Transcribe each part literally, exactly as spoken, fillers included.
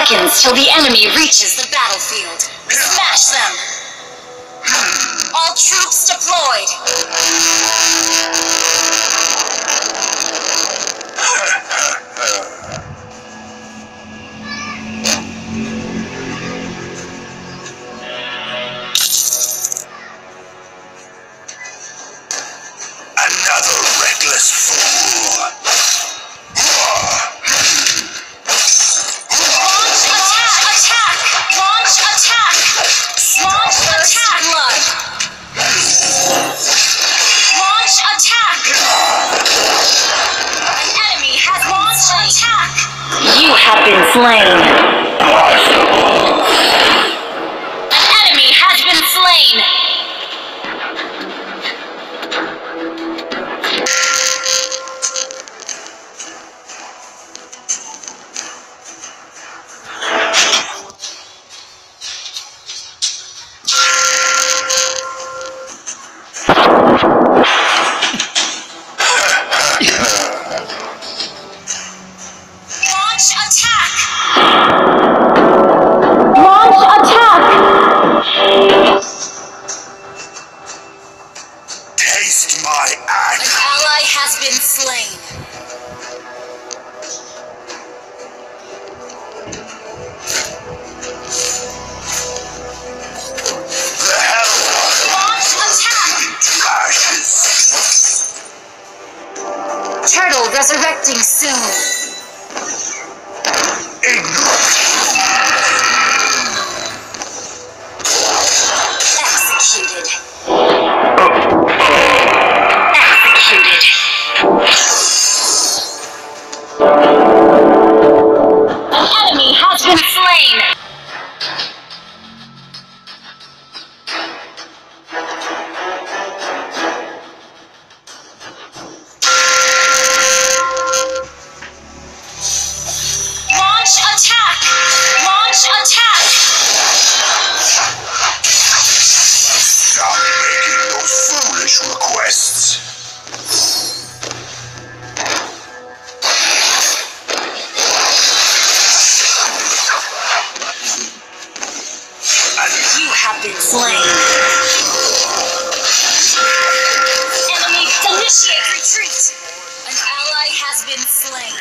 Seconds till the enemy reaches the battlefield. Smash them! All troops deployed! Another reckless fool! Launch attack! Attack! Launch attack! Launch attack! Launch attack! An enemy has launched an attack! You have been slain. An enemy has been slain. Launch attack! Launch attack! Taste my anger! An ally has been slain. The hell! Launch attack! To ashes! Turtle resurrecting soon. Ignorance! Executed. Executed. An enemy has been slain. Launch attack! Launch attack! Stop making those foolish requests! You have been slain. Enemy, initiate retreat. An ally has been slain.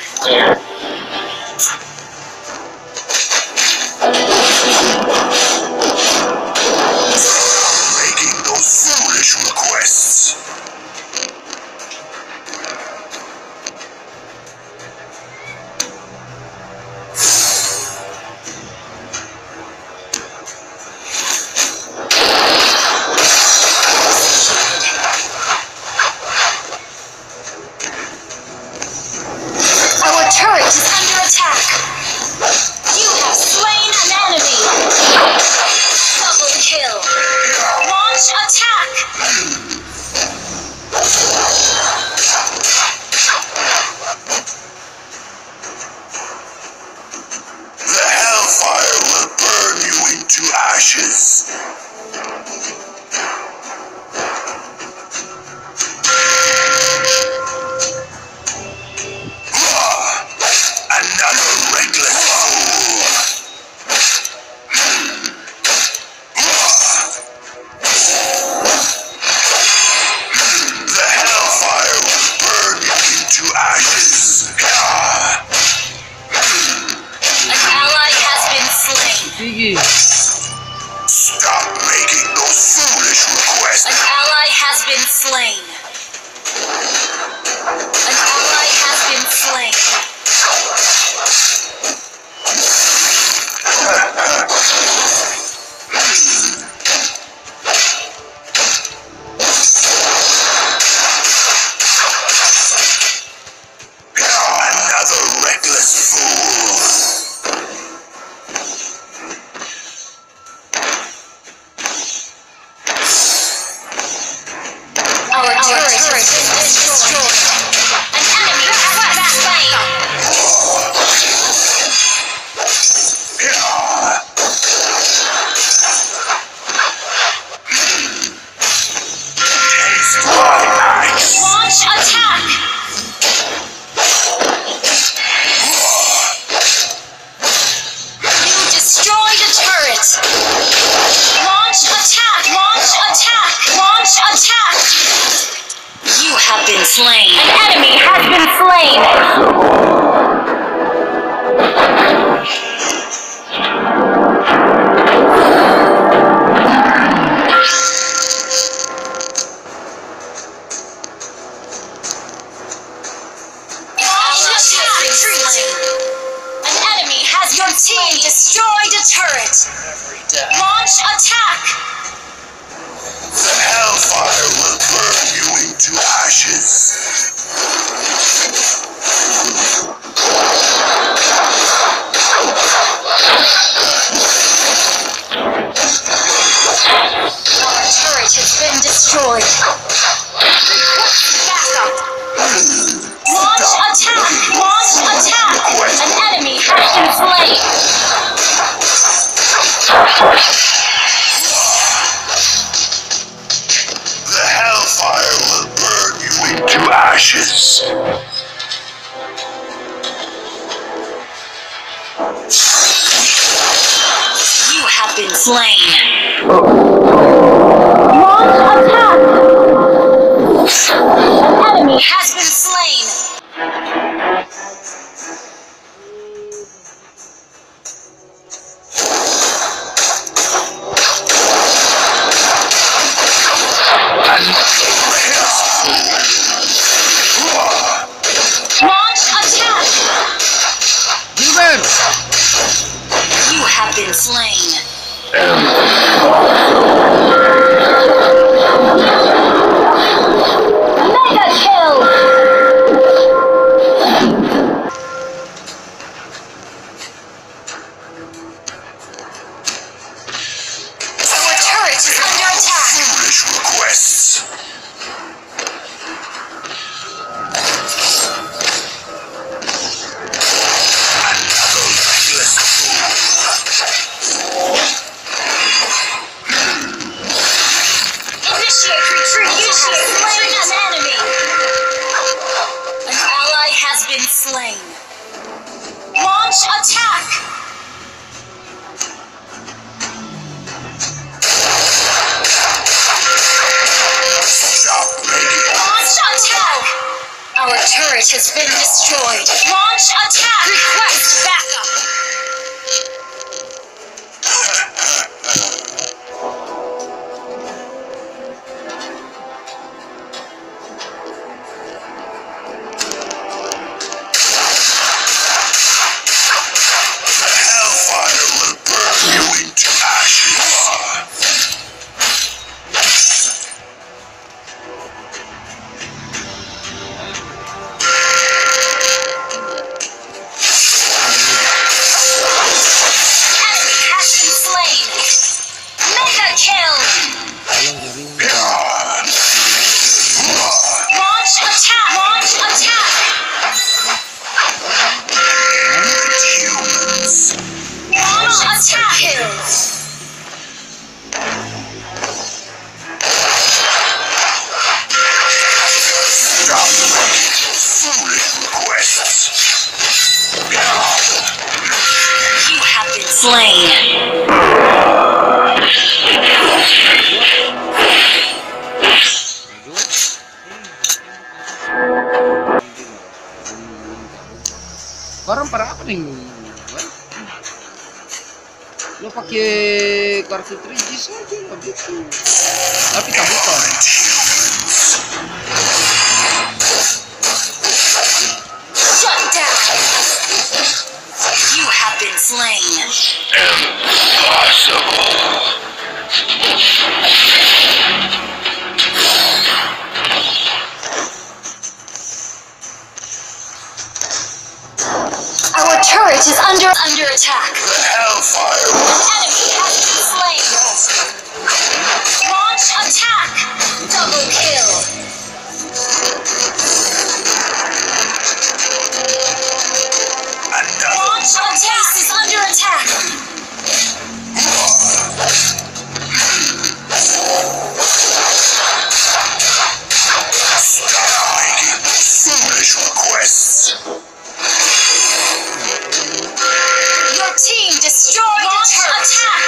Team destroyed a turret. Launch attack. The hellfire will burn you into ashes. Our turret has been destroyed. Backup. Launch attack! Launch attack! An enemy has been slain. The hellfire will burn you into ashes. You have been slain. Launch attack! An enemy has been slain. Launch attack! Gilbert! You have been slain. Mega kill! Our turret is under attack. Foolish requests. Another reckless fool. Initiate retreat. You have slain an enemy. An ally has been slain. Launch attack! Launch attack! Our turret has been destroyed. Launch attack! Request backup! The hellfire will burn you into ashes. Enemy has been slain. Mega kill! Launch attack! Launch attack! Launch attack! Stop making foolish requests. You have been slain. Barang par apa deng? Lo pake kartu three G saja lah begitu. Tapi tabuka. Shut down. You have been slain. Impossible. Our turret is under, under attack. The hellfire. Enemy has been slain. Launch attack. Double kill. Another. Launch attack is under attack. Stop making foolish requests. Your team destroyed a turret. Launch attack.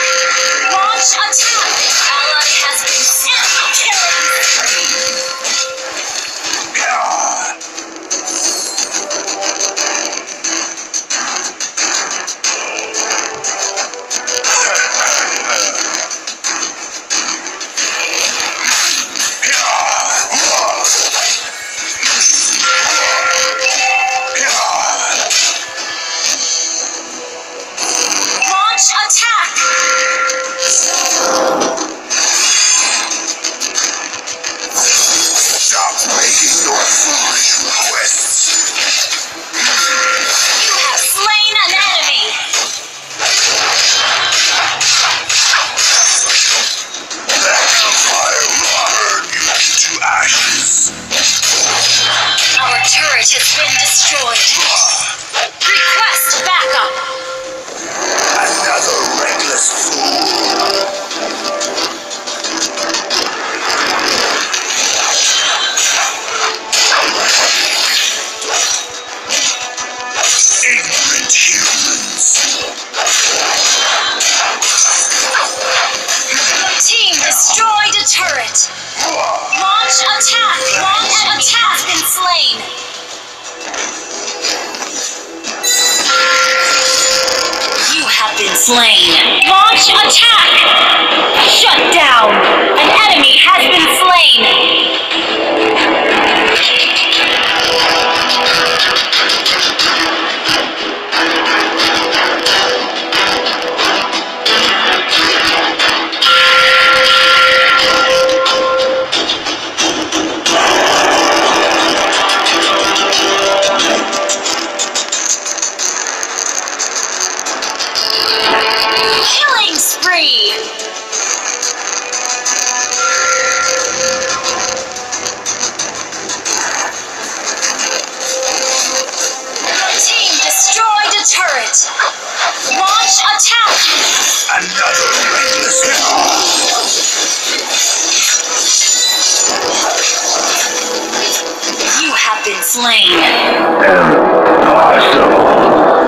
Have been slain. Launch attack! Shut down! An enemy has been slain! Killing spree! Your team destroyed a turret. Launch attack. Another reckless. You have been slain. Impossible.